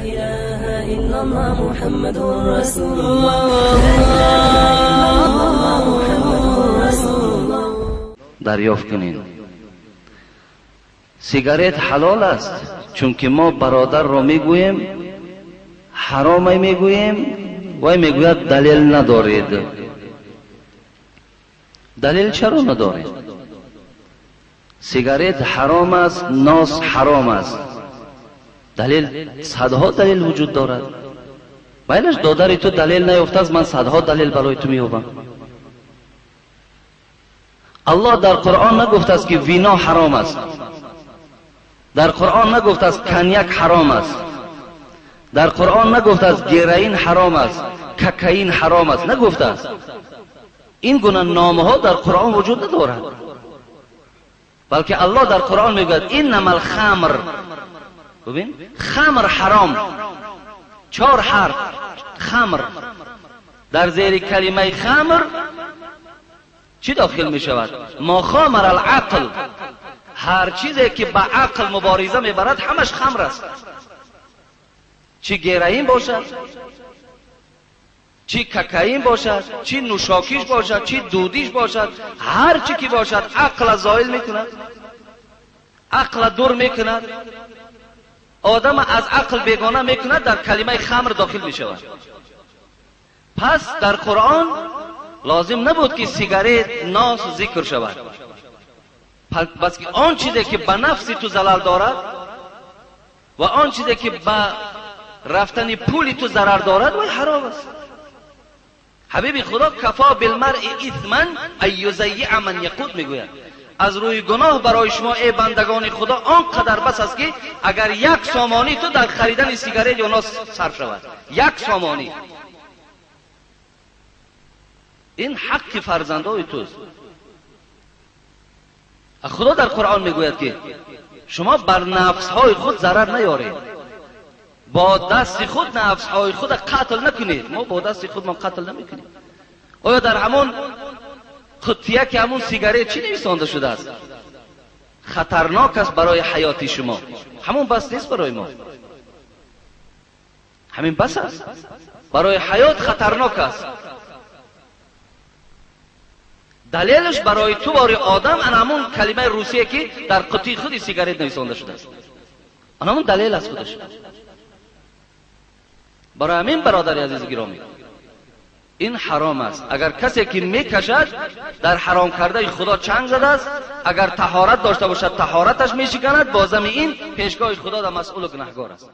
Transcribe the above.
إله إلا الله محمد رسول الله. لا إله إلا الله محمد رسول الله. Дарёфт кунед, сигарет ҳалол аст, чунки мо бародарро мегӯем, ҳаромай мегӯем, вай мегӯяд, далел надоред. Далел чаро надоред? Сигарет ҳаром аст, нос ҳаром аст, далел, садҳо далел вуҷуд дорад. Майлаш, додари ту далел наёфтааст, ман садҳо далел барои ту меёбам. Аллоҳ дар Қуръон нагуфтааст, ки вино ҳаром аст, дар Қуръон нагуфтааст, коньяк ҳаром аст, дар Қуръон нагуфтааст, героин ҳаром аст, кокаин ҳаром аст, нагуфтааст. Ин гуна номҳо дар Қуръон вуҷуд надорад, балки Аллоҳ дар Қуръон мегӯяд: إنما الخمر. Бибин, хамр ҳаром, чор ҳарф хамр. Дар зери калимаи хамр чӣ дохил мешавад? ما خامر العقل. Ҳар чизе ки ба ақл мубориза мебарад, ҳамаш хамр аст, чӣ героин бошад, чӣ кокаин бошад, чӣ нӯшокиш бошад, чӣ дудиш бошад, ҳар чӣ ки бошад, ақла зоил мекунад, ақла дур мекунад, одама аз ақл бегона мекунад, дар калимаи хамр дохил мешавад. Пас дар Қуръон лозим набуд, ки сигарет, нос зикр шавад, баски он чизе ки ба нафси ту залал дорад ва он чизе ки ба рафтани пули ту зарар дорад, вай ҳаром аст. Ҳабиби Худо كفى بالمرء إثما أن يضيع من يقوت мегӯяд. Аз рӯи гуноҳ барои шумо, эй бандагони Худо, он қадар бас аст, ки агар 1 сомонӣ ту дар харидани сигарет ё нос сарф шавад, 1 сомонӣ. Ин ҳаққи фарзандои туст. Худо дар Қуръон мегӯяд, ки шумо бар нафсҳои худ зарар наёред, бо дасти худ нафсҳои худа қатл накунед. Мо бо дасти худмон қатл намекунем. Оё дар ҳамон қуттияки ҳамон сигарет чӣ нависонда шудааст? Хатарнок аст барои ҳаёти шумо. Ҳамон бас нест барои мо? Ҳамин бас аст, барои ҳаёт хатарнок аст. Далелаш барои ту бори одам ана ҳамон калимаи русие, ки дар қуттии худи сигарет нависонда шудааст, ана ҳамон далел аст худаш. Барои ҳамин, бародари азизи гиромӣ, ин ҳаром аст. Агар касе ки мекашад, дар ҳаром кардаи Худо чанг задааст. Агар таҳорат дошта бошад, таҳораташ мешиканад, бозами ин пешгоҳи Худо дар масъулу гунаҳгор аст.